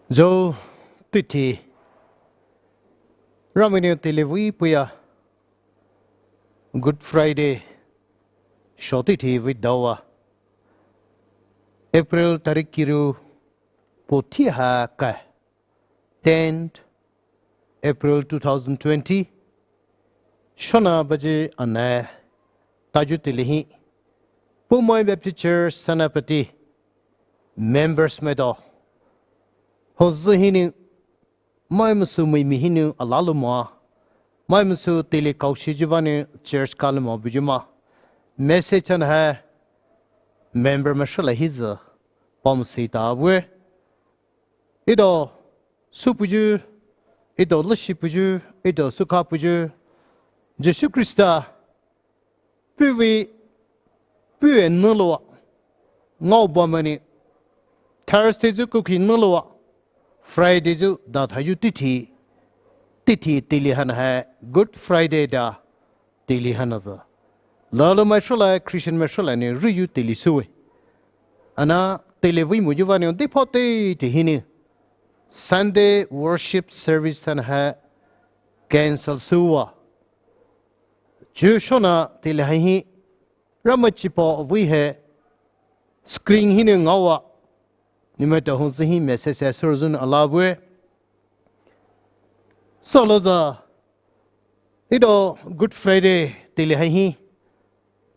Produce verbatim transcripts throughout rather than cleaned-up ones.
Zhou teitei Ramai nou teile vei puhye Good Friday sho teitei vei daowa. April tarik kiru, puo thi ha kai, tenth April two thousand twenty, shona baje anai taju teile hi Poumai Baptist Church Senapati members maitao hozü hinou, mai maisou mai mi hinou alalo ma, mai maisou teile kaoshi jivanou church kalo ma buyu ma, message haina hai member maishola hisü pamsei ta bue. Etao sü puyu, etao leshi puyu, etao sükha puyu, Jisu Khrista puhvei, puhye nüloua ngaoba maini, Thursday zü kukhi nüloua Friday zü dathaiyu teitei, teitei teile haina hai Good Friday da teile haina zü, lalo maishola Christian maishola nou riyu teile süwe. Ana teile vei moyu vanou dipho teitei hinou Sunday worship service haina hai cancel süwa. Chuo shona teile hai hi Ramai chipao vei hai screen hinou ngaowa. Nemaitao hozü hi message hai sürüzünou ala bue. Süolouzü etao Good Friday teile hai hi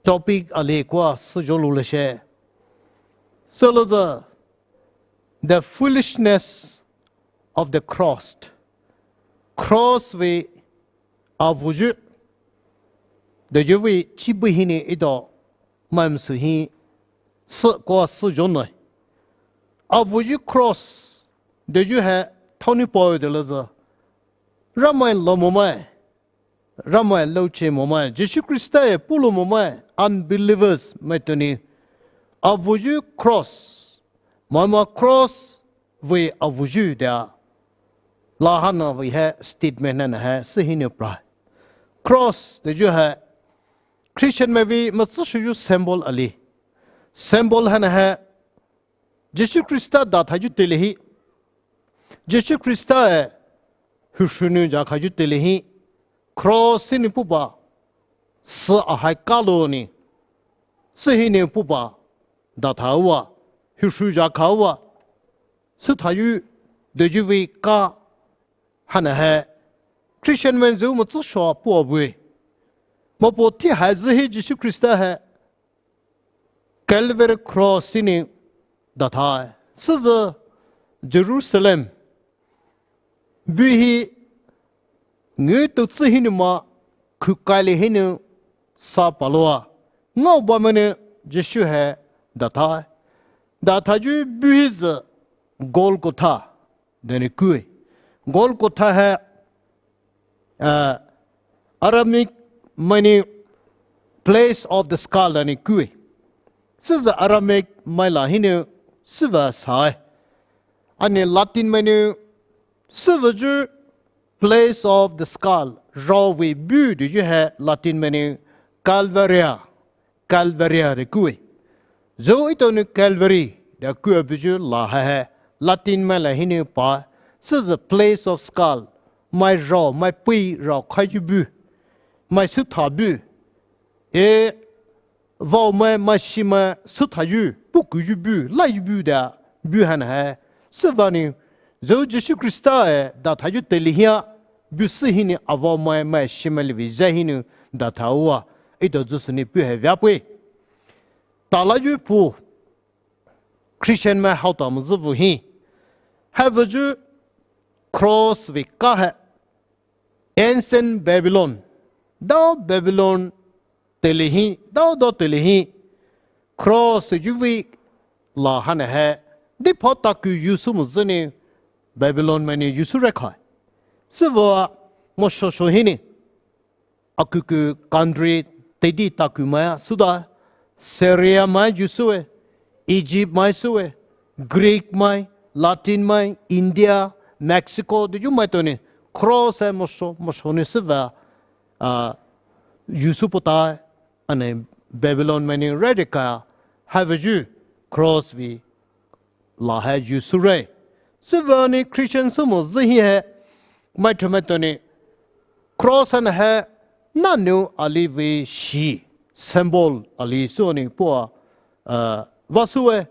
topic ali kua süzhou louleshe. Süolouzü the foolishness of the cross. Cross vei avuyu, teyu vei chibui hinou etao mai maisou hi sü kua süzhou nou. Avuyu cross teyu hai thaonou paowe telouzü, Ramai lou momai, Ramai louche momai, Jisu Khrista ye pulou momai unbelievers maitao nou avuyu cross, maima cross vei avuyu da la haina vei hai statement haina hai sü hinou pra. Cross teyu hai Christian maivei matsüshuyu symbol ali. Symbol haina hai Jisu Khrista dathaiyu teile hi, Jisu Khrista ye hushunou jakhaiyu teile hi, cross hinou puhpa sü ahai kalo nou, sü hinou puhpa dathawa, hushu jakhawa, süthaiyu teyu vei ka haina hai Christian maizü matsüshua puo bue. Mapao thi haizü hi Jisu Khrista hai Calvary cross hinou dathai. Süzü Jerusalem bu hi ngutao tsü hinou ma khukaile hinou sa paloua ngaoba maini Jisu hai dathai. Dathaiyu bu hisü Golgotha danou kue. Golgotha hai Aramaic maini place of the skull danou kue. Süzü Aramaic maila hinou süva sai, ana Latin mainiu süvayu place of the skull, raovei bu teyu hai Latin mainiu Calvaria, Calvaria de kue. Zhou etao nou Calvary de kua buyu la hai hai Latin maila hinou pa, süzü place of skull, mai rao, mai pei raokhaiyu bu, mai sütha bu, e vaomai, maishimai süthaiyu pukuyu bu, laiyu bu da bu haina hai. Süvanou zhou Jisu Khrista ye dathaiyu teile hi-a bu sü hinou avaomai maishimai liveizha hinou dathawa etao züsü nou puh hai veapoe. Talaiyu puo Christian mai haota mozü vu hi, haivayu cross vei ka hai ancient Babylon, dao Babylon teile hi, dao dao teile hi cross yu vei la haina hai dipho taku yusü mozü nou Babylon mainiu yusü rekhai. Süva moshoso hinou akuku country teidei taku mai-a süda, Syria mai yusüwe, Egypt mai süwe, Greek mai, Latin mai, India, Mexico teyu maitao nou cross hai mosho mosho nou süva yusü potai. Ana Babylon mainiu rareka haivayu cross vei la hai yusü re. Süvanou Christian sümo zü hi hai, maitao maitao nou, cross haina hai, nanou ali vei shi, symbol ali sünou pua, uh, vah süwe,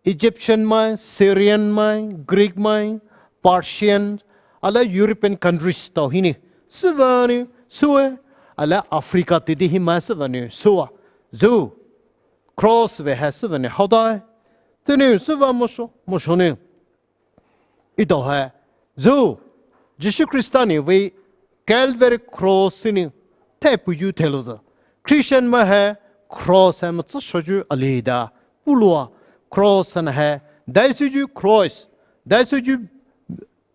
Egyptian mai, Syrian mai, Greek mai, Persian, alia European countries tao hinou, süvanou süwe, alia Africa teidei hi mai süvanou süwa, zü, cross vei hai süvanou haodai, teanou süva mosho, mosho nou. Etao hai, zü, Jisu Khrista nou vei Calvary cross hinou, thaipuyu thailouzü. Christian mai hai, cross hai matsü shoyu ali da, puloua, cross haina hai, daisüyu cross, daisüyu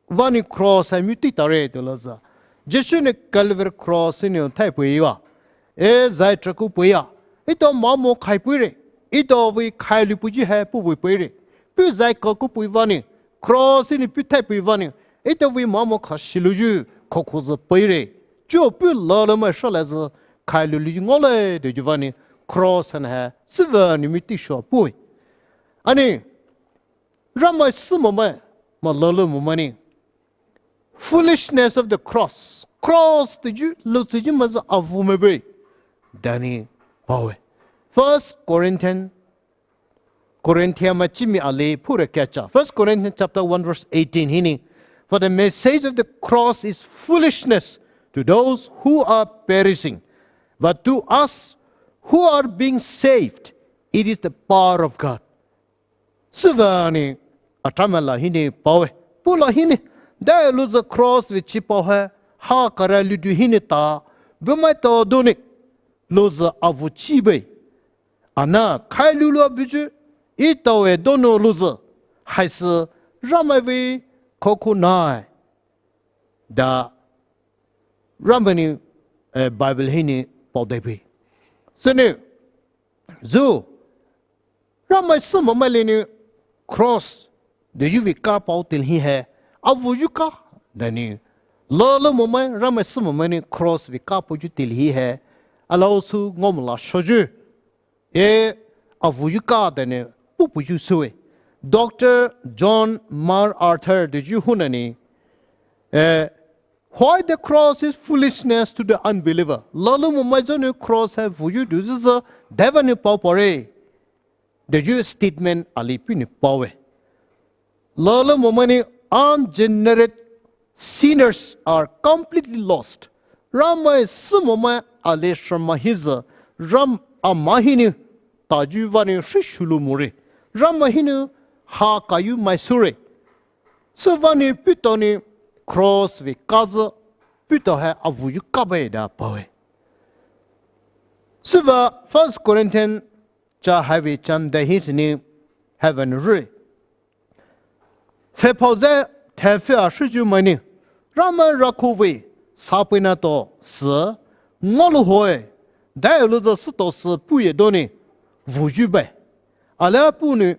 vanou cross hai miyu teitare thailouzü. Jisu nou Calvary cross hinou thaipuiwa. E zai traku puiya. Etao mamo khaipuire. Etao vei khailu puyu hai puhvei puire. Puh zai kaku pui vanou. Cross hinou puh thaipui vanou. Etao vei mamo khashilouyu khoukhou zü puire. Chuo puh lala mai shalai zü khailu luyu ngaole touyu vanou. Cross haina hai. Süvanou miyu teishoa pui. Anou. Ramai sümomai. Mai lala momai nou. Foolishness of the cross. Cross touyu, lou touyu mai zü avu mai bue. Danou paowe. First Corinthian, Corinthian mai chimi ali phure kyacha. First Corinthians chapter one verse eighteen hinou. For the message of the cross is foolishness to those who are perishing. But to us who are being saved, it is the power of God. Süvanou, atamai la hinou paowe. Puh la hinou, daiolouzü cross vei chipao hai, ha kara ludu hinou ta, bumai tao donou, louzü avu chi bue. Ana, khailu lou buyu, etaowe donou louzü, haisü, Ramai vei, khoukhou nai. Da, Ramai nou, eh, Bible hinou paodai bue. Sünou, zü, Ramai sümomai linou cross, touyu vei ka pao teile hi hai, avuyu ka, danou. Lala momai, Ramai sümomai nou cross vei ka paoyu teile hi hai, alao sü ngaomola shoyu. E, avuyu ka danou, pupuyu süwe. Doctor John MacArthur touyu hunani, eh, Why the cross is foolishness to the unbeliever. Lala momai zünou cross hai vuyu touyu zü, daivanou pao pare. Touyu statement ali puhnou paowe. Lala momai nou unregenerate sinners are completely lost. Ramai sümomai ali sharma hi zü, Ram ama hinou, tayu vanou shishu lou more. Ramai hinou, ha kayu mai sure. Süvanou puh taonou cross vei kazü, puh tao hai avuyu kabe da paowe. Süva First Corinthian cha hai vei cham dai hi sünou, heaven rü. Pfüphao zai, thaifüa shiju mainou, Ramai rako vei, sapei nato, sü, ngaolou hoe, daiolouzü sütao sü puhye donou, vuyu bae. Alia puhnou,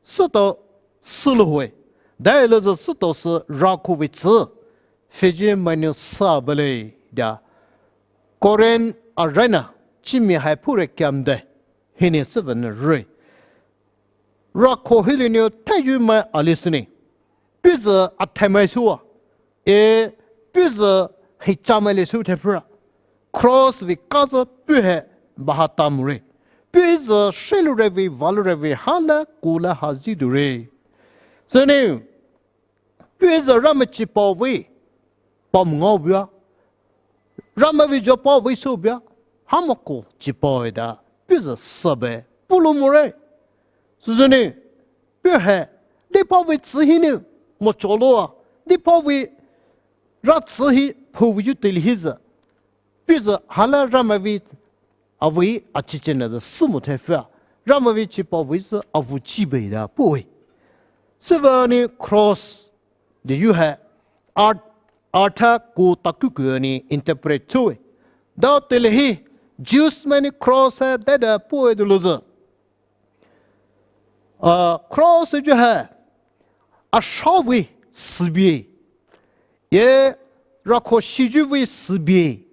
sütao, sülou hoe, daiolouzü sütao sü rako vei tsü, pfüyu mainou sa bale, da. Korin araina, chimi hai phure kyamde, hinou süvanou rü. Rako hinou thaiyu mai ali sünou. Puhzü athai mai süwa. E, puhzü hicha mai le sü thaiphura. Cross vei kazü puh hai baha tamure. Puhzü sheloure vei valoure vei hala kula hazi dure. Sünou. Puhzü Ramai chipao vei, pamngao bia, Ramai vei zhopao vei sü bia, hamako chipao da, puhzü sabe, puhloumore. Süzünou, puh hai, dipao vei tsü hinou, mocholoua, dipao vei ra tsü hi, puh vei yu teile hi zü. Puhzü hala Ramai vei avei achichena zü sümo thaiphua. Ramai vei chipao vei sü avu chibe da puhwe. Süvanou cross de yu hai art, artha ku takuku ni interpret thuwe. Dao teile hi Jews mainou cross hai dada puhwe de louzü. Ah, cross yu hai asha vei sübie. Ye rako shiju vei sübie.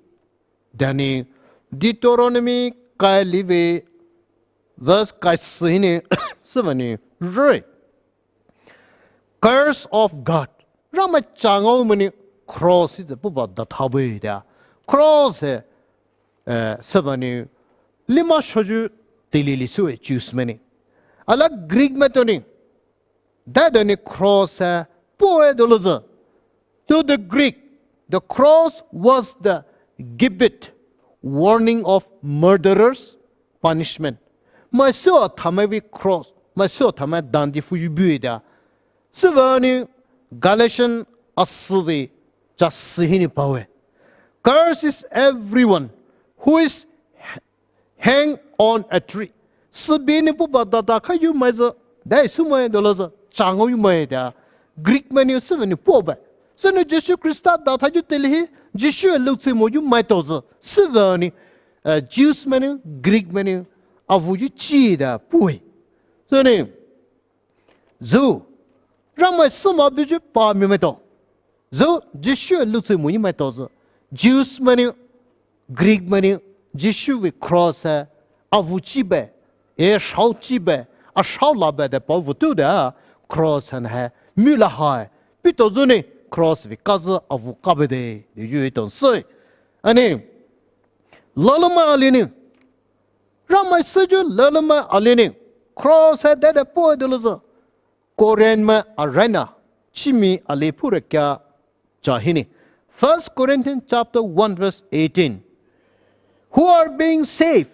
Danou Deuteronomy kai live verse kai sü hinou süvanou rü. curse of God. Ramai changao manou cross hi zü puba datha bue da. Cross hi, eh, süvanou lima shoyu teili lisü e Jews manou. Ala Greek maitao nou. Dada nou cross hi poe dolouzü. To the Greek, the cross was the gibbet, warning of murderers, punishment. Maisou thamai vei cross, maisou thamai dandi fuyu bue da. Süvanou Galatian asü vei chasü hinou paoe. Curse is everyone who is hang on a tree. Sübünou puba datha khayu maizü, dai sü mai dolouzü, changao yu mai da. Greek manou süvanou poba. Sünou Jisu Khrista datha yu teili hi, Jisu loutsü moyu maitaozü. Süvanou, eh, Jews manou, Greek manou, avuyu chi da poe. Sünou, zü, Ramai sü ma buyu pa mi maitao. Zü, Jisu loutsü moyu maitaozü. Jews manou, Greek manou, Jisu vei cross hi, avu chiba, e shao chiba, a shao laba da pa vutu da, cross haina hi, mila hai, pitaozu nou, cross vei kazü avu kaba de, de yu e tonsü. Ani, laloumai ali nou, Ramai süyu laloumai ali nou, cross hi dada poe dolouzü. Corinth mai araina, chimi ali pura kya cha hinou. First Corinthians chapter one verse eighteen. Who are being saved,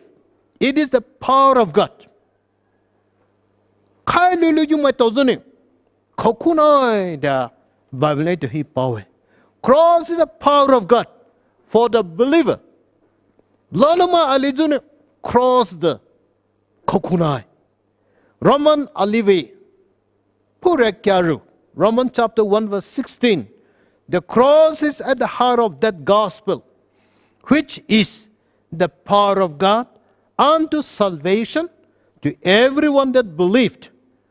it is the power of God. Khailulouyu maitaozu nou, khoukhou nai da Bible nou to hi paoe. Cross is the power of God for the believer. Laloumai aliyu nou, cross da khoukhou nai. Roman ali vei pura kyaru. Roman chapter one verse sixteen. The cross is at the heart of that gospel, which is the power of God unto salvation to everyone that believed.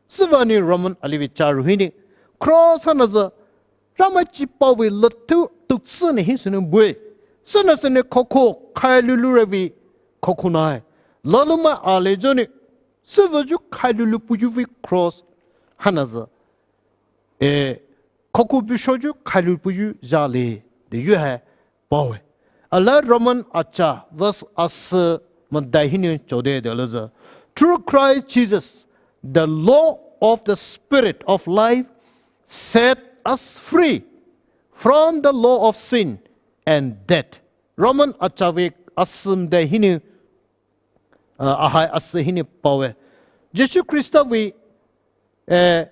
Süvanou Roman ali vei kyaru hinou. Cross haina zü Ramai chipao vei lathu tuksü nou hi sünou bue. Sünou sünou khoukhou khailuloure vei khoukhou nai. Laloumai aliyu nou. Süvayu khailuloupuyu vei cross haina zü. E, khoukhou bishoyu khailuloupuyu zale de yu hi paoe. Ala Roman acha verse asü madai hinou chode dolouzü. Through Christ Jesus, the law of the Spirit of life set us free from the law of sin and death. Roman acha vei asü madai hinou, uh, ahai asü hinou paoe. Jisu Khrista vei, eh,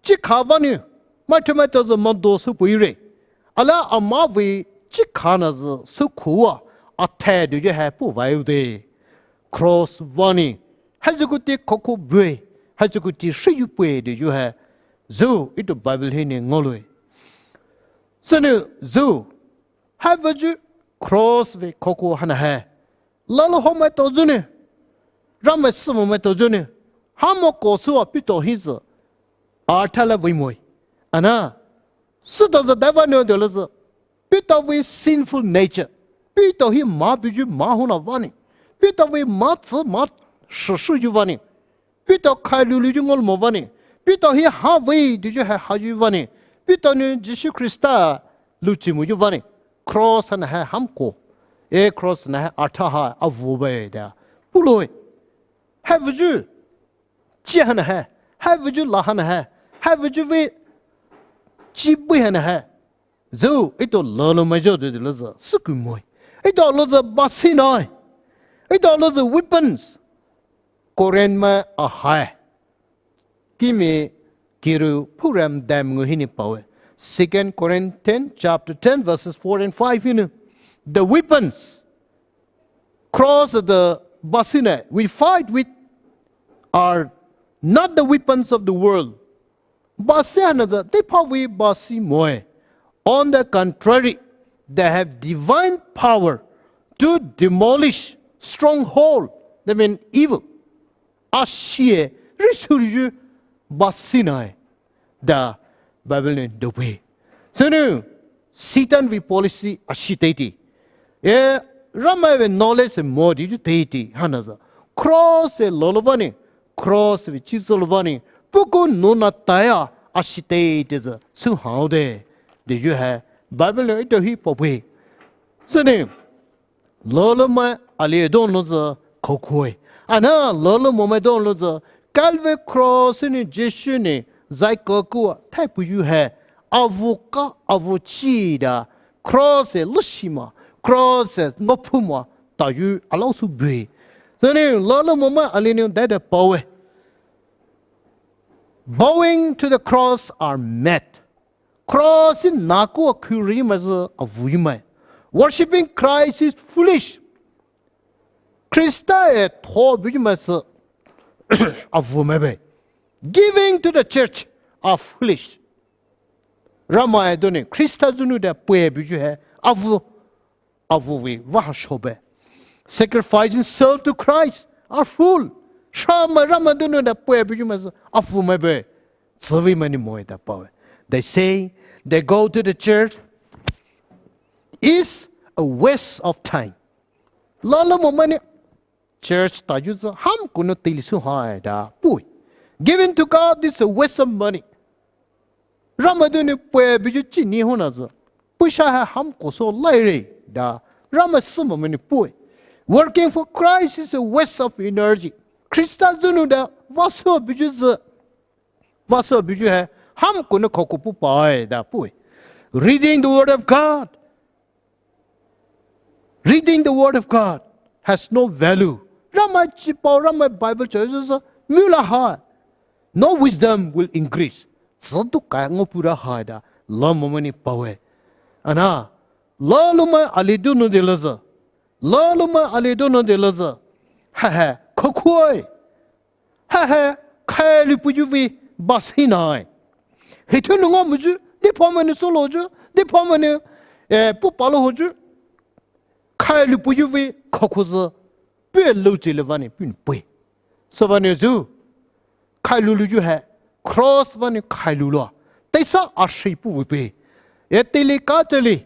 chikha vanou, maithe maitaozü mado sü puire. Ala ama vei chikha nazü sü khuwa, athe doyu hi puvai ude. Cross vanou, haizukuti khoukhou bue, haizukuti shiyu pue doyu hi. Zü, ito Bible hinou ngaoloue. Sünou, zü, haivayu cross vei khoukhou haina hi. Lalou ho maitaozu nou, Ramai sü mo maitaozu nou, hamo ko süwa pitao hi zü, artha la vei moe. Ana, sütaozü dai vanou dolouzü, pitao vei sinful nature, pitao hi ma buyu ma hona vanou, pitao vei ma tsü ma shishiyu vanou, pitao khailulouyu ngaolou mo vanou, pitao hi ha vei doyu hi hayu vanou, pitao nou Jisu Khrista louchimoyu vanou, cross haina hi hamko, e cross haina hi artha ha avu bue da. Puloue, haivayu, chi haina hi, haivayu la haina hi, haivayu vei, chi bui haina hi. Zü, ito laloumai zü de dolouzü, süku moe. Ito louzü basi nai. Ito louzü weapons. Corinth mai ahai. Kimi kiru puram dam ngu hinou paoe. Second Corinthians chapter ten verses four and five hinou. The weapons. Cross the basi nai. We fight with are not the weapons of the world. Basi haina zü, deiphao vei basi moe. On the contrary, they have divine power to demolish stronghold. That means evil. Ashie, risuriyu basi nai. Da Bible nou dobue. Sünou, Satan vei policy ashi teitei. E, Ramai vei knowledge mo doyu teitei haina zü. Cross e lolou vanou, cross vei chi zolou vanou, puku nuna taya, ashi teitei sü sü haowe. Teyu hai Bible nou etao hi paowe. Sünou lüloumai ali donou sü khoukhou-e. Ana lüloumai donou sü Calvary cross nou Jisu nou zai kakua thai puyu hai avu ka avu chi da cross e lushima, cross e ngaophuma tayu alao sü bue. Sünou lüloumai ali nou daida paowe. Bowing to the cross are mad. Cross hi nakua khuri mai sü avu mai. Worshipping Christ is foolish. Khrista e thobuyu mai sü avu mai bue. Giving to the church are foolish. Ramai donou Khrista zünou da pue buyu hai avu, avu vei vaha shobe. Sacrificing self to Christ are fool. Shamai Ramai donou da pue buyu mai sü avu mai bue. Tsüvei mai nou moe da paowe. They say they go to the church is a waste of time. Lüloumai nou church tayu sü hamkonou teile sü hai da pue. Giving to God is a waste of money. Ramai donou pue buyu chi ni hona sü puisa hai hamko sü laire da Ramai sümomai nou pue. Working for Christ is a waste of energy. Khrista zünou da vasü buyu sü, vasü buyu hai hamkonou khoukhou pupae da pue. Reading the word of God, reading the word of God has no value. Ramai chipao, Ramai Bible choyu sü mula hai. No wisdom will increase. Tsüdu kai ngaopu ra hai da lüloumai nou paowe. Ana lüloumai ali donou de lüzü, lüloumai ali donou de lüzü, haha khoukhou-e. Haha khailu puyu vei bas hinai. Hithunou ngaomuyu, diphaomai nou sülouyu, diphaomai nou e pupalou hoyu. Khailu puyu vei khoukhou sü pue louche le vanou punou pue. Süvanou sü khailu louyu hai cross vanou khailu lou. Teisa ashi puwei pue. E teile ka teile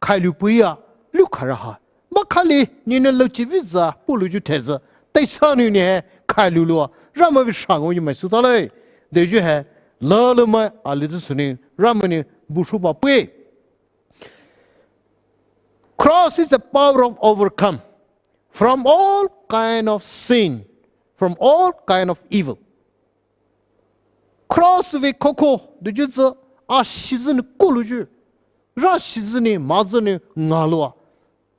khailu puya lukha ra hai. Makhali nenou louche vei sü pulouyu thezü. Teisa nou ne hai khailu lou. Ramai vei shango yu mai sü talei. Teyu hai lüloumai ali donou sünou Ramai nou bushu ba pue. Cross is the power of overcome from all kind of sin, from all kind of evil. Cross vei khoukhou teyu sü ashi sü nou kulouyu, rashi sü nou ma sü nou ngaloua,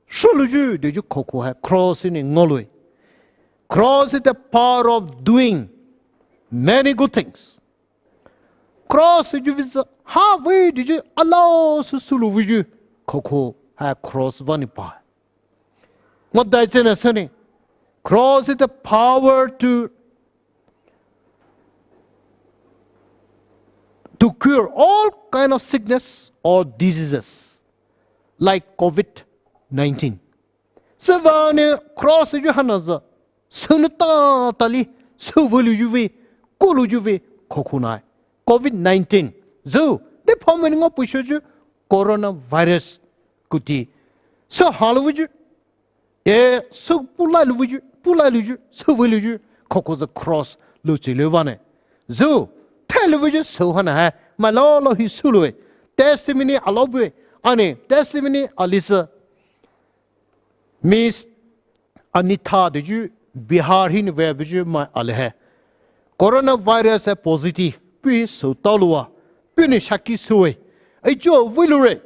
shülouyu teyu khoukhou hai cross nou ngaoloue. Cross is the power of doing many good things. Cross yu vei sü ha vei teyu alao sü sülou veiyu khoukhou hai cross vanou pae. Ngaodai tsüna sünou cross is the power to to cure all kind of sickness or diseases like covid nineteen. Süvanou cross yu hana sü sünou tatali süveilouyu vei, kulouyu vei khoukhou nai. Covid nineteen sü diphaomai nou ngaopu shoyu coronavirus kuti sü halou veiyu, e sü pulailu veiyu, pulailouyu, süveilouyu khoukhou sü cross louche lou vanou. Sü thailou veiyu sü hana hai mailolo hi süloue. Testimony alao bue. Ana testimony ali sü Miss Anita teyu Bihar hinou ve buyu mai ali hai coronavirus hai positive puhi sü taoloua puhnou shaki süwe. Aichu veiloure.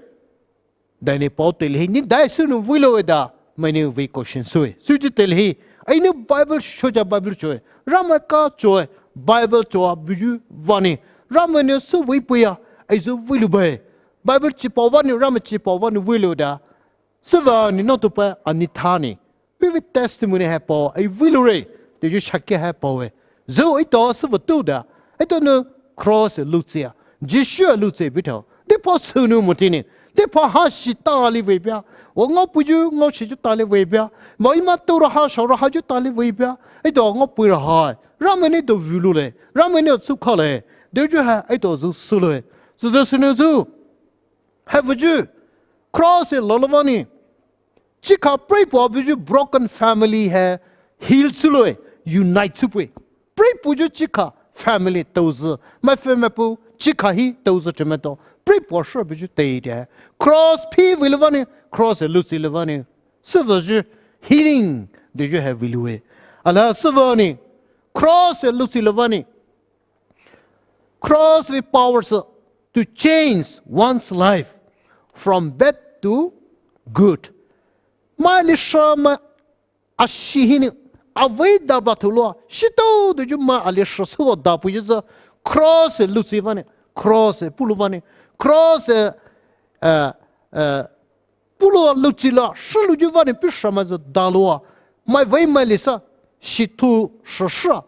Daini pao teile hi ni dai sünou veiloue da mainou vei question süwe. Süchi teile hi, ainou Bible shoja Bible choe, Ramai ka choe, Bible choa buyu vanou Ramai nou süvei puya, aisü veiloubaie. Bible chipao vanou, Ramai chipao vanou veilou da süvanou naotupa Anita nou puhvei testimony hai pao, ai veiloure teyu shaki hai paowe. Sü etao süvatou da, etaonou cross loucheia, Jisu louche buthao diphao sünou motinou, diphao hashi tali veipia, o ngaopuyu ngaoshiyu tali veipia, mai maitao raha shao rahayu tali veipia, etao ngaopui raha Ramai nou etao vuloule, Ramai nou etao tsükhale, teyu hai etao sü süloue. Sütao sünou sü haivuyu cross lolo vanou chikha preipuo buyu broken family hai heal süloue, unite süpoue. Preipuoyu chikha family taosü, maipfü maipuo chikha hi touyu zü trimai to, preipa sho buyu teitei. Cross phi vei lou vanou, cross e louchi lou vanou, süvayu healing teyu hai vei loue. Alia süvanou, cross e louchi lou vanou, cross with powers to change one's life from bad to good. Mai ali shamai ashi hinou, avei daba thouloua shitao teyu mai ali sha sou dapeiyu zü, cross e louchi vanou, cross e pulou vanou, cross e, eh, eh, pulou louchi la, shulouyu vanou pi shamai zü daloua, mai vei mai ali sa, shithou sha sha,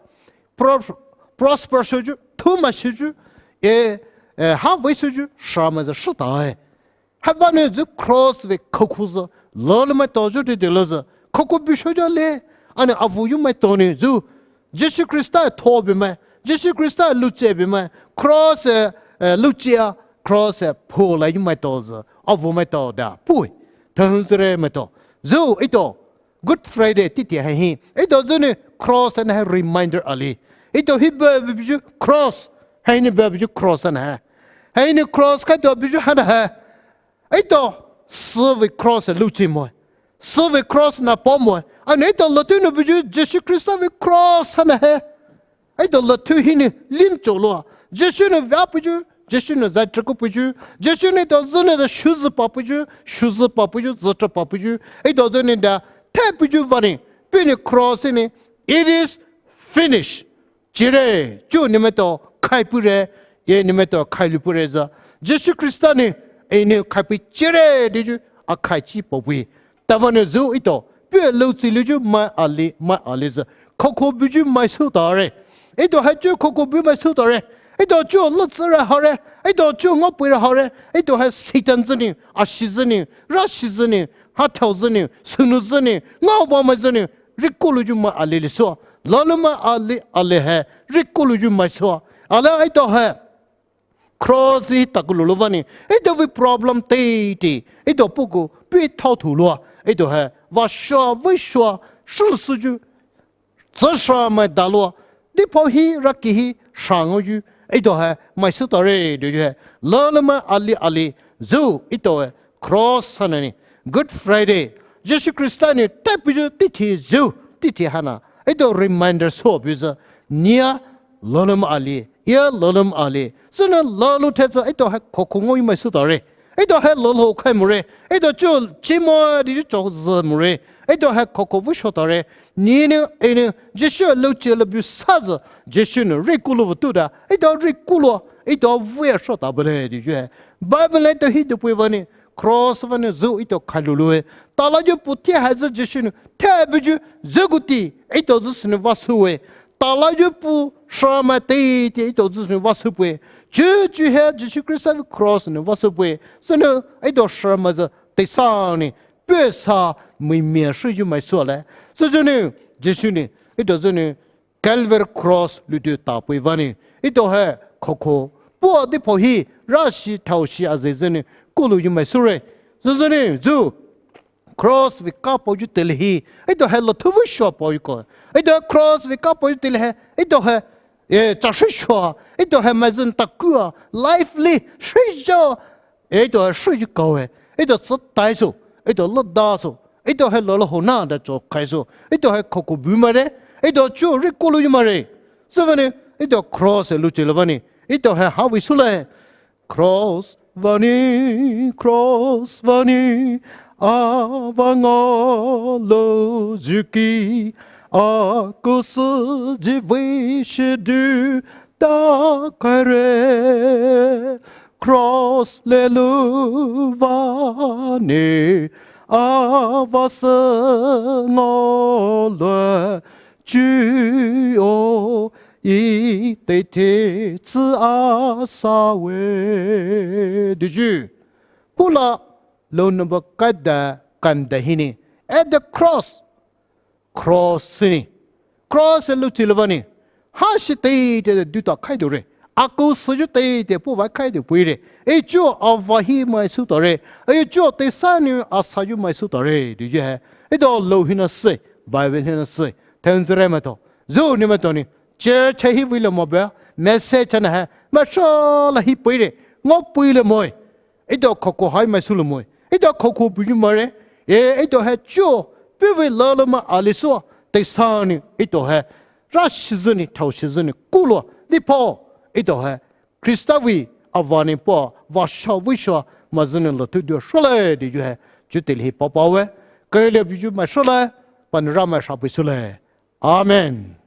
pro-, prosper souyu, thou mai souyu, e, e, ha vei souyu, shamai zü shitae. Havanou zü cross vei khoukhou zü, laloumai touyu teitei louzü, khoukhou bu shoyu le, ana avuyu maitao nou zü, Jisu Khrista e thou bumai, Jisu Khrista e louchi bumai, cross e, e, louchia, cross e phoulaiyu maitao zü, avu maitao da pue, tenzüre maitao. Zü, ito, Good Friday teitei hai hi, ito zünou cross ana hai reminder ali. Ito hi ba buyu cross, hainou ba buyu cross ana hai. Hainou cross khaito buyu hana hai. Ito, sü vei cross e louchi moe. Sü vei cross na pa moe. Ana ito latounou buyu Jisu Khrista vei cross hana hai. Ito latouhinou lim chouloua, Jisu nou vah peiyu, Jisu nou zai trekupeiyu, Jisu nou ito zünou da shuzü papeiyu, shuzü papeiyu, zütre papeiyu, ito zünou da thaipuyu vanou, puhnou cross hinou, "It is finished." Chire, chu neletao khaipeire, e neletao khailou peire zü, Jisu Khrista nou, enou khaipei chire teyu, akhai chi paopei. Tavanou zü ito, puh louchi louyu mai ali, mai ali zü, khoukhou buyu mai soutare. Ito hai chu khoukhou bu mai soutare. Ito chu louchire haire. Ito chu ngaopeire haire. Ito hai Satan zünou, ashi zünou, rashi zünou, hathao zünou, sünou zünou, ngaoba mai zünou, rikoulouyu mai ali lisoua. Laloumai ali, ali hai, rikoulouyu mai soua. Alia ito hai cross hi takoulou lou vanou, ito vei problem teitei, ito puhkou, pei thao thouloua, ito hai, vah shoa, vei shoa, shul souyu, zü shamai daloua, deiphao hi, raki hi, shangaoyu, ito hai, mai soutare, teyu hai, laloumai ali ali, zü, ito hai, cross hana nou, Good Friday, Jisu Khrista nou, thaipuyu teitei zü, teitei hana, ito reminder sou peiyu zü, nia, laloumai ali, ia laloumai ali. Zünou lalou thai zü, ito hai khoukhou ngaoyu mai soutare. Ito hai lalou khai more. Ito chu chimo teyu chou zü more. Ito hai khoukhou vei shotare. Nenou, enou, Jisu louchi lou bu sa zü, Jisu nou rikoulou vei touda. Ito rikouloua, ito vei shota bale teyu hai. Bible ito hi dupei vanou, cross vanou zü ito khailou loue. Talaiyu pu thai hai zü Jisu nou, thai buyu zü kuti, ito zü sünou vah soue. Talaiyu pu shamai teitei ito zü sünou vah soupeie. Chuchu hai Jisu Khrista vei cross nou vah soupeie. Sünou ito shamai zü teisa nou, puh sa mui mia shiyu mai soua le. Süzünou, Jisu nou, ito zünou, Calvary cross loutou tapei vanou, ito hai khoukhou, puh deiphao hi, rashi thaoshi azei zünou, koulouyu mai soure. Süzünou, zü, cross vei kapaoyu teile hi, ito hai lathou vei shoa paoyu ko. Ito hai cross vei kapaoyu teile hai, ito hai, e, cha shi shoa, ito hai mai zünou takoua, lively, shiyu, ito hai shiyu kaoe, ito tsü taiso, ito lada so, ito hai lala hona da cho khaiso, ito hai khoukhou bu maire, ito chu rikoulouyu maire. Süvanou, ito cross e louchi lou vanou, ito hai havei soule. Cross vanou, cross vanou, ava ngaolouyu ki, akousü zivei shidu, takhaire, cross lelou vanou, ava sü ngaoloua, chuo, iteithe tsü asawe. Teyu, pula, lou number kada kanda hinou, at the cross, cross hinou, cross e louchi lou vanou, hashi teitei duta khaidoure, akousüyu teitei puh vah khaido peire, e chuo ava hi mai soutare, e chuo teisanou asayu mai soutare teyu hai, ito lou hinou se, Bible hinou se, tenzüre maitao, zü nou maitao nou, church hi veilou mobile, message na hai, maisü lah hi peire, ngaopeilai moe. Etao khoukhou hai maisülai moe. Etao khoukhou buyu maire. E, etao hai chuo, puhvei laloumai ali soua teisanou etao hai rashiyu nou, thaoshiyu nou kuloua deiphao, etao hai Khrista vei ava nou pua vah sha vei sha maizü nou latouyu hrülai daiyu hai, chuo teile hi paopaoe. Kali buyu maisülai, panou Ramai hrapa soulai. Amen.